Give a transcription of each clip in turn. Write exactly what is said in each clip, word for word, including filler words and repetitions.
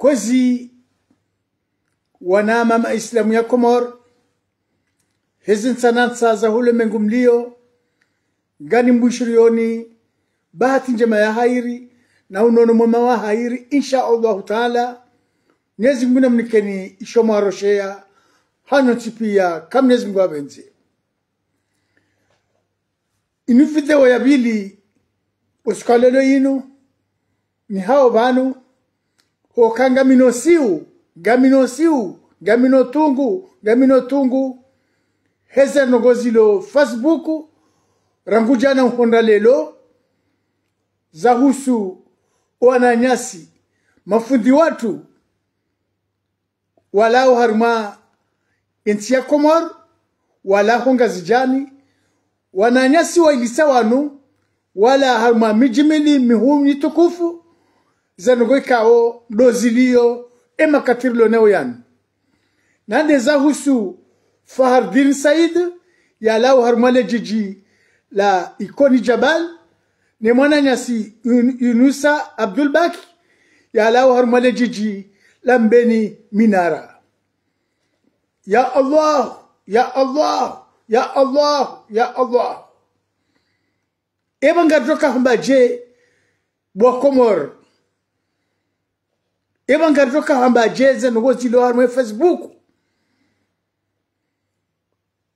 Kwezi wanamama Islamu ya Komor, hezi ntsanantsa za hulemengu mlio, nganimbushiriyoni bahati ndjema ya hairi, na unono mwema wa hairi, insha Allahu Taala. Mwenyezi Mungu namnikeni isho mwaroshea, hanyu ntsi pia, ka Mwenyezi Mungu apvendze. Inu video ya pvili, usiku wa leo inu, ni hao pvanu, hoka ngamina siu, ngamina siu, ngamina tungu, ngamina tungu, heze ndrongoo zilo Facebook, rangu djana uhondra leo, zahusu wananyasi, mafundi watru, walao harumwa entsi ya Komor, walaho Ngazidjani, wananyasi waili sa wanu, wala harumwa midji mili mihuu mitukufu, ze ndrongoo ikao ndo zilio e makati rilo nayo yanu. Na nde zahusu Fahardine Said, yalao harumwa le djidji la Ikoni Djabal, ne mwananyasi Yun-, Yunusa Abdul Baki, yalao harumwa le djidji la Mbeni Minara. Ya Allah, ya Allah, ya Allah, ya Allah. Eba ngaridjo ka hamba dje bo wa Komor? Eba ngaridjo ka hamba dje ze ndrongoo zilo harumwa Facebook?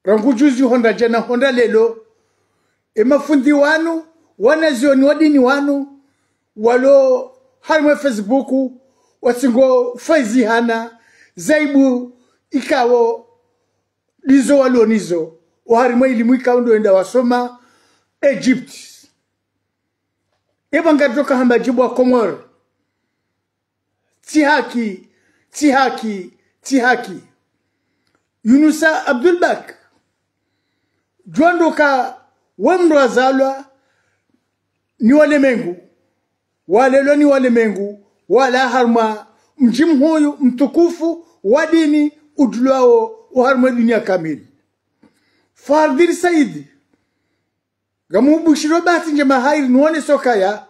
Rangu juzi uhondra djana uhondra leo, e mafundi wanu, wanazioni wa dini wanu, walo harumwa Facebook, watsingo faizi hana, zaibu ikao ndizo walo nizo, oharumwa ilimu ikao ndo wenda wasoma Egypt. Eba ngaridjo ka hamba dje bo wa Komor? Tsi haki, tsi haki, tsi haki. Yunusa Abdul Bak, djuwa ndo ka we mndru wazalwa ni walemengu, walelwa ni walemengu, wala harumwa mdji mhuu mtukufu wa dini udjulwao oharumwa dunia kamili. Fahardine Said, ngamubushiro bahati ndjema hairi nuone sokaya,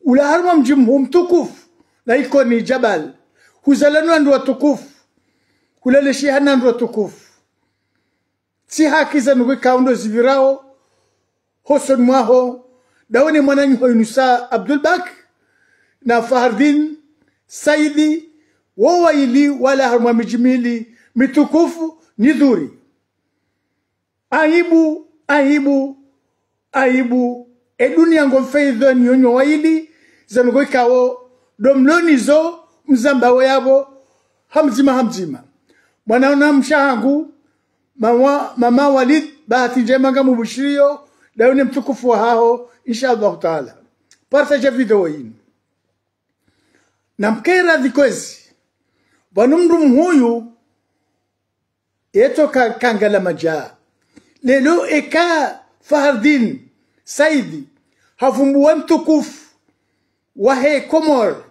ula harumwa mdji mhuu mtukufu, na Ikoni Djabal, huzalwa ni wandru watukufu, hulelesheha na wandru watukufu. Tsi haki za ndrongoo ikao ndo zipvirao hosoni mwaho, ndawe ne mwananyaho Yunusa Abdul Bak, na Fahardine Saidi, wo waili wala harumwa midji mili mitukufu ni dhuri. Aibu, aibu, aibu. E dunia ngomfaizo ni nyo waili, ze ndrongoo ikao ndo mlo nizo, mzambao yapvo, ha mdzima ha mdzima. Mwana una mshe hangu, mama, mama Walid, bahati ndjema ngamubushiriyo, ndawe ne mtukufu wahaho, insha Allahu Taala. Partage video inu. Na mkera vikwezi. Pvanu mndru mhuu, yeto ka-, kangala madja. Leo eka Fahardine Saidi, hapvumbua mtukufu wahe Komor,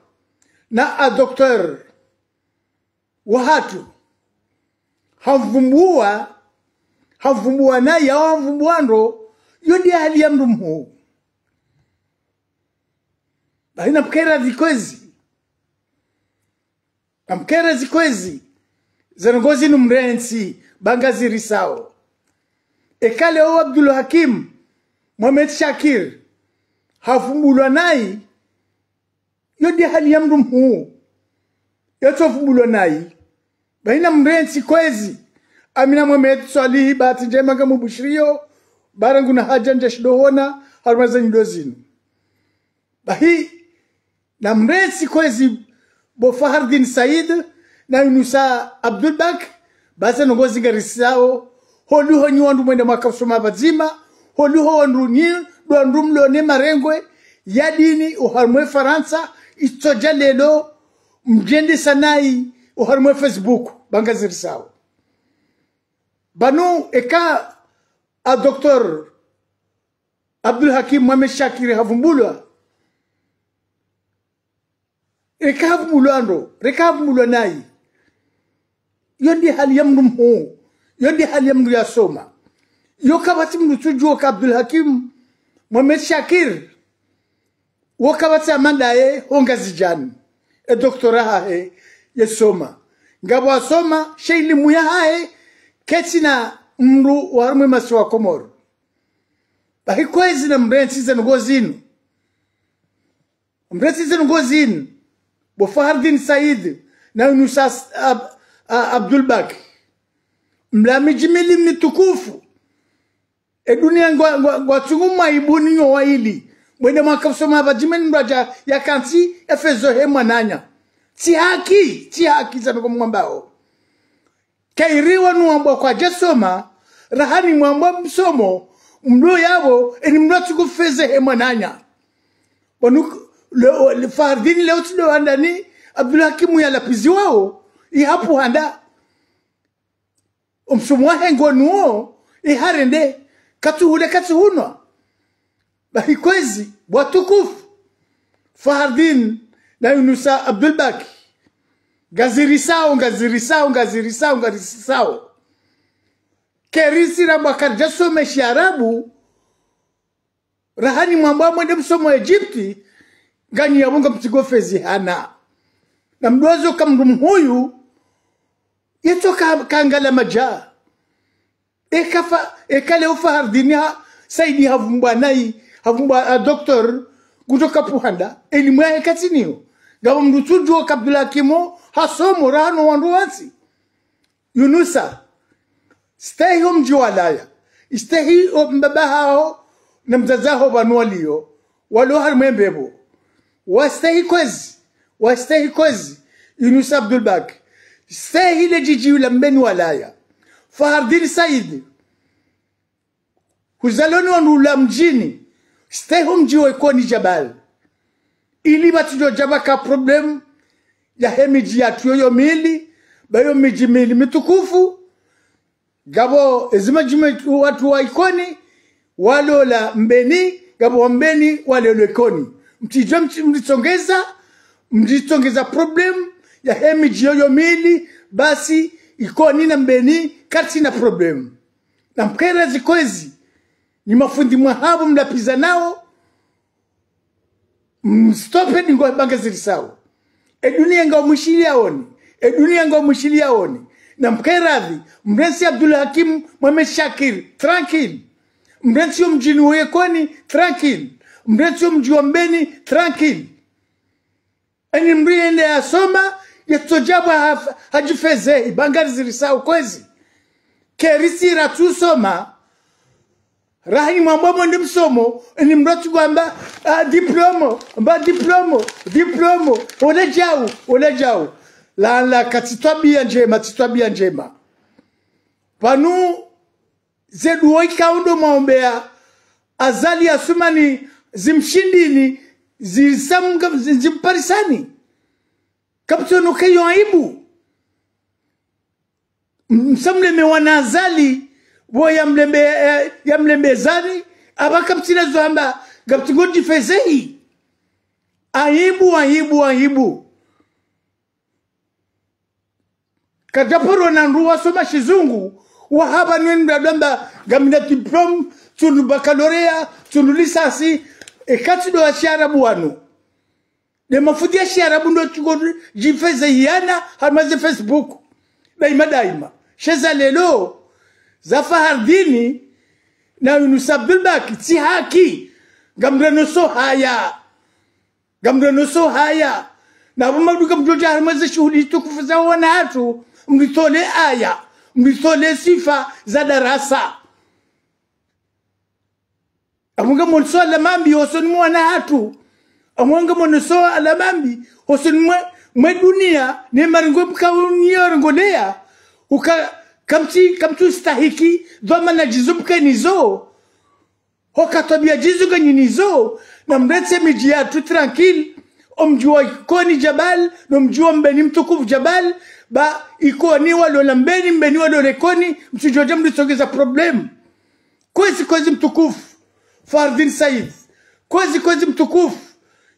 na a docteur wahatru, hapvumbua, hapvumbua nayi, hapvumbua ndro, yo nde hali ya mndru mhuu. Bahi na mkera vikwezi. Na mkera zikwezi. Ze ndrongoo zinu mrentsi, ba ngazirisao. Eka leo Abdul Hakim Mohamed Shakir hapvumbulwa nayi, yo nde hali ya mndru mhuu. Yatso pvumbulwa nayi. Bahi na mrentsi kwezi. Amina Mohamed Swalihi, bahati ndjema ngamubushiriyo, ba rangu na hadja ndja shindo hona harumwa ze nyendo zinu. Bahi, na mrentsi kwezi bo Fahardine Said, na Yunusa Abdul Bak, ba ze ndrongoo zi ngarisao, holiho nyi wandru mwenda mwaka usoma pvadzima, holiho wandru nyi, ndo wandru mlo ne marengwe ya dini, oharumwa Farantsa, itsodja leo, mdjende sa nayi, oharumwa Facebook, ba ngazirisao. Pvanu eka a docteur Abdul Hakim Mohamed Shakir hapvumbulwa. Reka hapvumbulwa ndro, reka hapvumbulwa nayi. Yo nde hali ya mndru mhuu, yo nde hali ya mndru yasoma. Yo kapvatsi mndru tsudjuo ka Abdul Hakim Mohamed Shakir, wo kapvatsi amanda ye ho Ngazidjani. e doctorat hahe yesoma. Ngapvo asoma, she ilimu yahahe, ketsina mdru wa harumwa masiwa Komoro. Bahi kwezi namrentsi ze ndrongoo zinu. Mrentsi ze ndrongoo zinu. Bo Fahardine Said, na Yunusa Ab-, A-, Abdul Baki. Mla midji mili mitukufu. E dunia ngwa, ngwa, ngwatsungu mwaibuni nyo waili. Mwende mwaka usoma hapva djimeni mdru adja yakantsi efezo he mwananya. Tsi haki, tsi haki za ndrongoo mwambao. Kairi wanu wambwa kwadjasoma, rahani mwambwa msomo, mdru yapvo, eni mdru atsukufeze he mwananya. Wanu, le, le, Fahardine leo tsi ndo handani, Abdul Hakimu yalapviziwao, ihapvo handa. Omsomo wahe ngonuo, iharende, katsuhule katsuhunwa. Bahi kwezi, watukufu. Fahardine na Yunusa Abdul Baki. Ngazirisao, ngazirisao, ngazirisao, ngazirisao. Kairi sira mwaka ridjasome shiarabu, rahani mwambwa mwende msomo Egypte, nganyi yapvo ngamtsugo fezi hana. Na mdru wazo ka mdru mhuyu, yetso ka, kangala madja. Eka Fa-, eka leo Fahardine ha, Said havumbwa nayi, havumbwa a docteur, kutoka pvo handa, elimu yahe katsinayo. Ngapvo mdru tsudjuo ka Abdul Hakimu, hasomo, rahana wandru wantsi. Yunusa, stehi omdji walaya, stehi o mbaba haho na mdzadze haho pvanu waliyo, walo harumwa mbepvo. Wastehi kwezi, wastehi kwezi, Yunusa Abdul Baki. Stehi le djidji la Mbeni walaya. Fahardine Said, huzalwa ni wandru hula mdjini, stehi omdji wa Ikoni Djabal. Ili pvatsudjo dja pvaka problème yahe midji yatru yoyo mili, ba yo midji mili mitukufu, ngapvo ezima djime wandru wa Ikoni, walola Mbeni, ngapvo wa Mbeni, walola Ikoni. Mtsidjo mtsi-, mtsongeza, mtsongeza problème yahe midji yoyo mili, basi Ikoni na Mbeni, katsina problème. Na mkaye radhi kwezi, nyi mafundi mwahapvo mlapvizanao, mstope ndrongoo pvanga zirisao. E dunia ngao mwishiliyaoni, e dunia ngao mwishiliyaoni. Na mkaye radhi, mrentsi Abdul Hakim Mohamed Shakir, tranquille. Mrentsi yo mdjini wa Ikoni, tranquille. Mrentsi yo mdji wa Mbeni, tranquille. Eni mdru yende yasoma, yetsodja pvo ha-, hadjifeze, pvanga zirisao kwezi. Kairi sira tsusoma, rahani mwambwa mwende msomo, eni mdru atsugo amba, ah, diplôme, amba diplôme, diplôme, ole djau, ole djau. La, la, katsi twabiya ndjema, tsi twabiya ndjema. Pvanu, ze duo ikao ndo mwaombea Azali Assoumani zimshindini, zisamga-, zi-, zimparisani. Kapvatsi ono keyo aibu. M-, msamlemea na Azali, pvo yamlembe-, eh, yamlembezani, apva kapvatsi na zo hamba, ngapvatsi ngodjifezehi. Aibu, aibu, aibu. Kadjaparo na ndru wasoma shizungu, wahapva nwe ndru adjo amba, ngamina diplôme, tsunu baccalauréat, tsunu licence, e katsi ndo wa shiarabu wanu. Nde mafundi ya shiarabu ndo tsugo djifeze hiyana, harumwa ze Facebook. Daima, daima. She za leo, za Fahardine, na Yunus Abdul Baki, tsi haki. Ngamreno so haya. Ngamreno so haya. Na pvo mdru kamdjodja harumwa ze shuhuli tukufu za wana hatru, mritole aya, mritole sifa za darasa. Apvo ngamono so alamambi, hosoni mwa wana hatru. Apvo ngamono so alamambi, hosoni mwe, mwe dunia, ne marengo mkauniyo rengoleya, uka, kamtsi, kamtsu stahiki, dhwamana djizo mkenizo. Hoka twabiya djizo nganyinizo, na mretse midji yatru tranquille, omdji wa Ikoni Djabal, no mdji wa Mbeni mtukufu Djabal, ba Ikoni walola Mbeni, Mbeni walola Ikoni, mtsudjodja mritsongeza problème. Kwezi, kwezi mtukufu, Fardine Said, kwezi, kwezi mtukufu,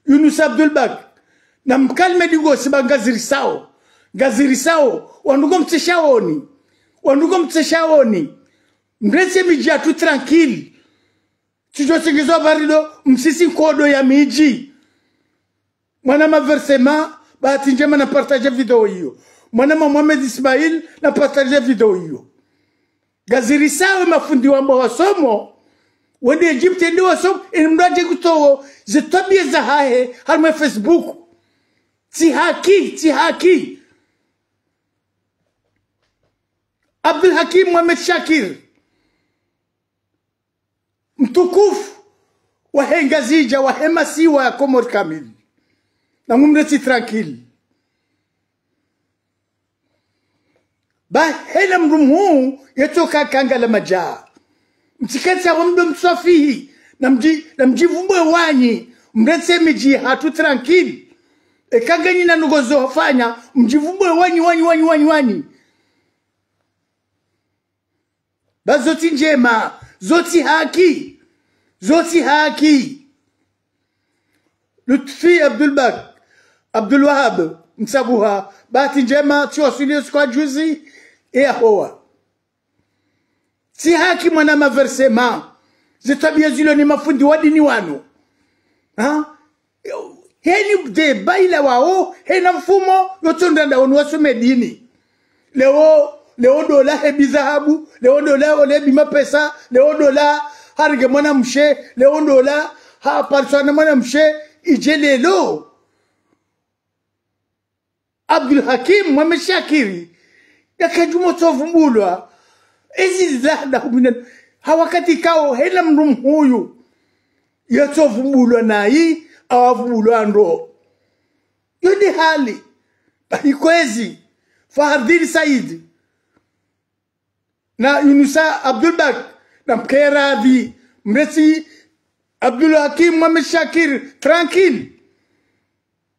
Yunus Abdul Baki, na mkalime dingosi ba ngazirisao, ngazirisao, wandru ngomtseshaoni, wandru ngomtseshaoni, mretse midji yatru tranquille. Tsidjo tsengezwa pvarido, msisi nkodo ya midji. Mwana ma versement, Bahati ndjema na partage video iyo. Mwanama Mohamed Ismail na partage video iyo. Ngazirisawo mafundi wamba wasomo, wende Egypte nde wasomo, eni mndru adje kutowo ze twabiya zahahe harumwa Facebook. Tsi haki, tsi haki. Abdul Hakim Mohamed Shakir, mtukufu wahe Ngazidja, wahe masiwa ya Komori kamili, namumletse tranquille. Ba hena mndru mhuu yetsoka kangala madja. Mtsiketsi apvo mdo mswafihi, na mdji-, na mdjivumbwe wanyi, mletse midji hatru tranquille. Eka nganyi na ndrongo zo fanya, mdjivumbwe wanyi, wanyi, wanyi, wanyi, wanyi. Ba zo tsi ndjema, zo tsi haki, zo tsi haki. Lutfi Abdul Bak, Abdul Wahab, Msabuha, bahati ndjema, tsi waswili usiku wa juzi, e ya howa. Tsi haki mwana maversema, ze twabiya zilo ni mafundi wa dini wanu. Ha? Heni de baila wao, hena mfumo, yotsonda nda wanu wasome dini. Leo, leo ndola hebi zahabu, leo ndola olebi mapesa, leo ndola harenge mwanamshe, leo ndola haparisana mwanamshe, idje lelo. Abdul Hakim Mohamed Shakiri, yakadjumo tsovumbulwa, ezi zahada humina, ha wakati kao hena mndru mhuu yatsovumbulwa nayi, awavumbulwa ndro. Yo nde hali, bahi kwezi, Fahardine Said, na Yunusa Abdul Bak, na mkeradhi, mletse Abdul Hakim Mohamed Shakir, tranquille.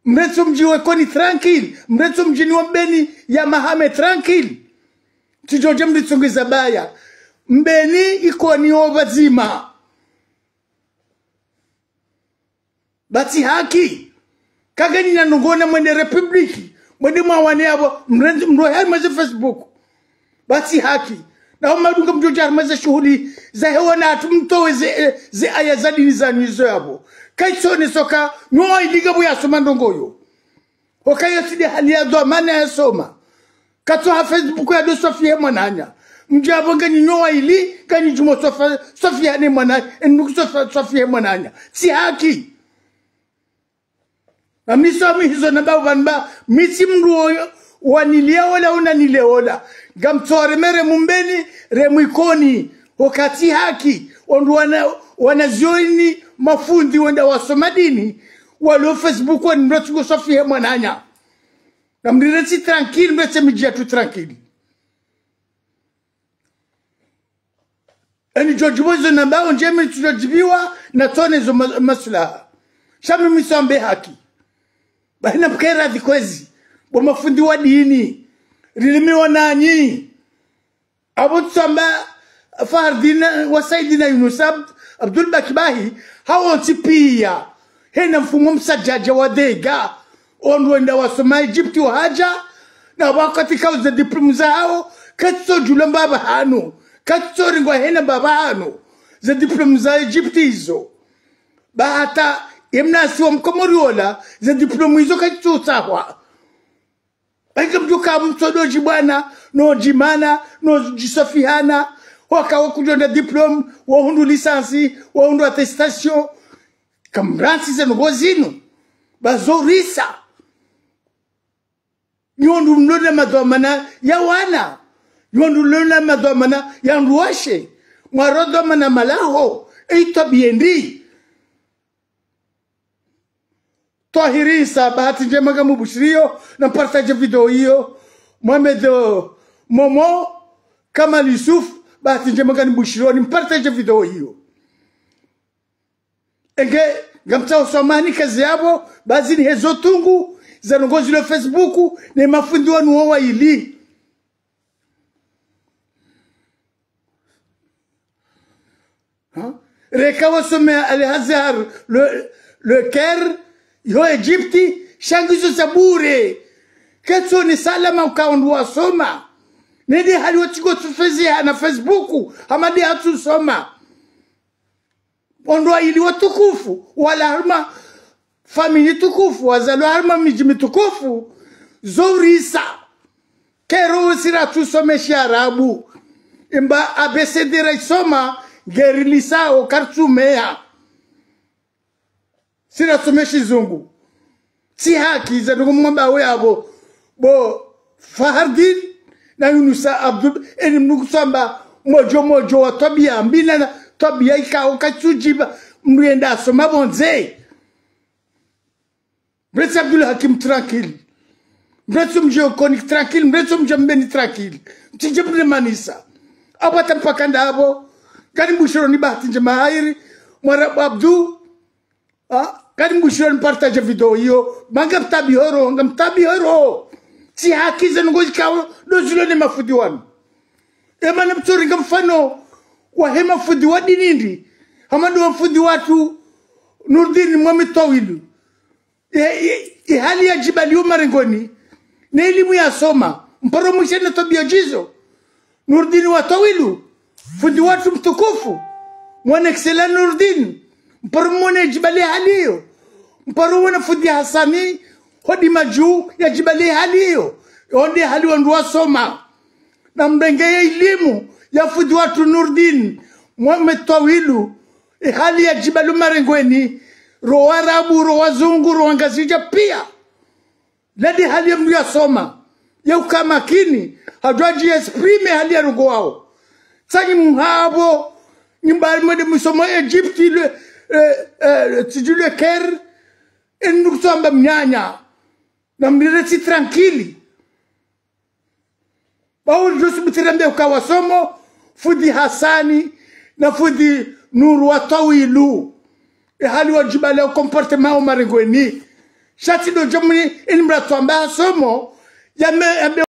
Mletse mdji wa Ikoni, tranquille. Mletse mdjini wa Mbeni ya Mahame, tranquille. Tsidjodje mlitsongeza baya. Mbeni Ikoni wo pvadzima. Ba tsi haki. Kanganyina ndrongo na mwende République. Mwende mwawane apvo, mrenzi mndru harumwa ze Facebook. Ba tsi haki. Na homa dunga mdjodja harumwa ze shuhuli zahe wana hatru mtowe ze, eh, ze aya za dini zanyu izo yapvo. Kaitsonesoka, nyo waili ngapvo yasoma ndrongo yo. Hoka yo tsi nde hali ya dhwamana yasoma. Katsoha Facebook yado swafihe mwananya. Mdja apvo nganyi nyo waili, nganyi djumo swafa-, swafiha ne mwana, enuku swafa-, swafihe mwananya. Tsi haki. Na mi so mi hizo namba pvanu ba, mi tsi mndru oyo, waniliya ola, unanileya ola. Ngamtso wareme re mu Mbeni, re mu Ikoni. Hoka tsi haki, wandru wana, wanazioni mafundi wenda wasoma dini, walo Facebook wandru tsi ngo swafihe mwananya. Na mliletse tranquille, mletse midji yatru tranquille. Eni djodjibu izo nambao ndjemi tsudjodjibiwa na tsone zo ma-, maslaha. Sha mi mi so amba haki. Bahi na mkeradhi kwezi. Bo mafundi wa dini. Rilimiwa nanyi. Apvo tsi amba Fahardine wa Saidi na Yunus Ab-, Abdul Bak bahi. Hawo ntsi piya. Hena mfumo msadjadja wa dega. Ondro wenda wasoma Egypte wahadja, na wakati kao ze diplôme zahawo, katsodjulwa mbapvi hanu, katsoringwa hena mbapvi hanu, ze diplôme za Egypte izo. Ba hata, ye mnasi wa mkomori ola, ze diplôme izo katsotsahwa. Bahi ngamdjoka mtsodo djibwana, no djimana, no djiswafihana, waka wakudjonda diplôme, wahundru licence, wahundru attestation, kamrantsi ze ndrongo zinu, ba zo risa. Nyi wandru mlona madhwamana ya wana. Nyi wandru mlona madhwamana ya wandru washe. Mwaro dhwamana malaho. Eitwa biendi. Twahiri Isa, bahati ndjema ngamhubushiriyo, na mpartage video iyo. Mohamed, eh, Momo, Kamal Yusuf, bahati ndjema ngamhubushiriyo, ni mpartage video iyo. Enge, ngamtsaho swamahani kazi yapvo, ba zini hezo tungu, za ndrongo zilo Facebook, ne mafundi wanu wo waili. Ha? Reka wasome Al Azhar, le, le Caire, yo Egypte, sha ngizo za bure. Ketso ni salama uka wandru wasoma. Nende hali watsiko tsufezi hana Facebook, hama nde hatsusoma. Wandru waili watukufu, wala harumwa Famiyi tukufu, wazalwa harumwa midji mitukufu, zo urisa. Kero si ratsusomeshi Arabu. Imba A B C D raisoma, ngeri lisao kartsumeya. Si ratsomeshi zungu. Tsi haki za ndrongo mwamba we apvo. Bo Fahardine na Yunusa Abdou, eni mnuku tsamba modjo modjo wa twabiya mbi na twabiya ikao katsudjiba, mndru yenda asoma pvondze. Mretse Abdul Hakim tranquille. Mretse mdji Okoni tranquille. Mretse mdji Mbeni tranquille. Mtsidje mremanisa. Apvo hata mpaka ndapvo. Kani mbushiro ni bahati ndjema hairi. Mwarabu Abdu. Ah, kani mbushiro ni partage video iyo. Manga mtabi horo. Nga mtabi horo. Tsi haki za ndrongo zikao. Ndo zilo ne mafundi wanu. Emana mtsori nga mfano. Wahe mafundi wa dini ndi. Hama ndo mafundi watru. Nurdin Mohamed Tawilu. E, e, e hali ya djibali yo marengweni, ne ilimu yasoma, mparo mwishe na twabiya djizo. Nurdin wa Tawilu, fundi watru mtukufu, mwana excellent Nurdin, mparo mwone djibali hali iyo, mparo mwone fundi Hasani, hodi madju ya djibali hali iyo, onde hali wandru wasoma. Na mrenge ye ilimu ya fundi watru Nurdin Mohamed Tawilu, e hali ya djibali yo marengweni, ro Warabu, ro Wazungu, ro Wangazidja piya. Ladi hali ya mndru yasoma, ya uka makini, hadjuwa dji exprime hali ya ndrongo wao. Tsanyi mhapvo, nyi mbali mwende mwisomo Egypte, le, eh, eh, tsidju le Caire, eni mndru kutsamba mnyanya, na mnire tsi tranquille. Bawo ndo subuti rambe uka wasomo, fundi Hasani, na fundi Nuru wa Tawilu. E hali wa djibali ya comportement o marengweni. Sha tsi ndo djamuni, eni mra tsamba hasomo, ya me, ya me